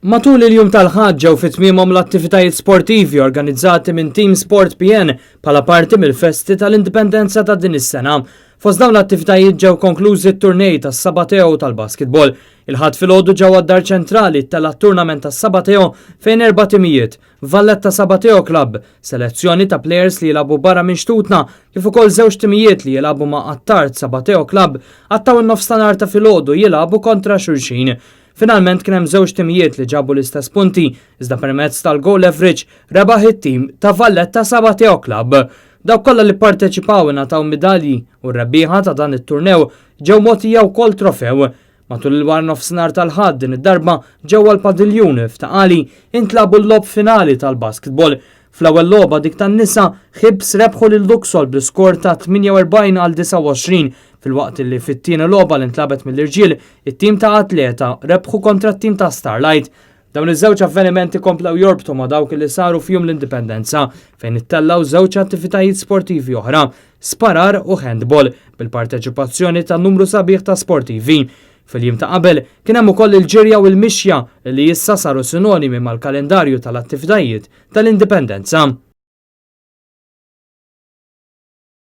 Matul il-jum tal-Ħadd ġew fi tmiemhom l-attivitajiet sportivi organizzati minn Team Sport PN bħala parti mill-festi tal-Indipendenza ta' din is-sena. Fost dawn l-attivitajiet ġew konklużi t-turnej tas-Sabateo tal-basketball. Il-Ħadd filgħodu ġewwa d-Dar Ċentrali ttella' t-turnament tas-Sabateo fejn erba' timijiet, Valletta Sabateo Club, selezzjoni ta' plejers li jilagħbu barra minn xtutna, kif ukoll żewġ timijiet li jilagħbu ma' Attard Sabateo Club, qattgħu n-nofstanhar ta' filgħodu jilagħbu kontra xulxin. Finalment kien hemm żewġ timijiet li ġabu l-istess punti, iżda permezz tal-goal average rebaħ it-tim ta' Valletta Sabateo Club. Dawk kollha li pparteċipaw ingħataw midalji u r-rebbieħa ta' dan it-turnew ġew mogħtija wkoll trofew. Matul il-wara nofsinhar tal-Ħadd din id-darba ġewwa l-Padiljun f'Ta' Qali intlagħbu l-logħob finali tal-basketball. Fl-ewwel logħba dik tan-nisa, Hibs rebħu lil Luxol bl-iskor ta' 48 għal 29 filwaqt li fit-tieni logħba li ntlagħbet mill-irġiel, it-tim ta' Atleta rebħu kontra t-tim ta' Starlight. Dawn iż-żewġ avvenimenti komplew jorbtu ma' dawk li saru f'Jum l-Indipendenza fejn ittellgħu żewġ attivitajiet sportivi oħra, sparar u handball, bil-parteċipazzjoni ta' numru sabiħ ta' sportivi. Fil-jiem ta' qabel kien hemm ukoll il-ġirja u l-mixja li issa saru sinonimi mal-kalendarju tal-attivitajiet tal-Indipendenza.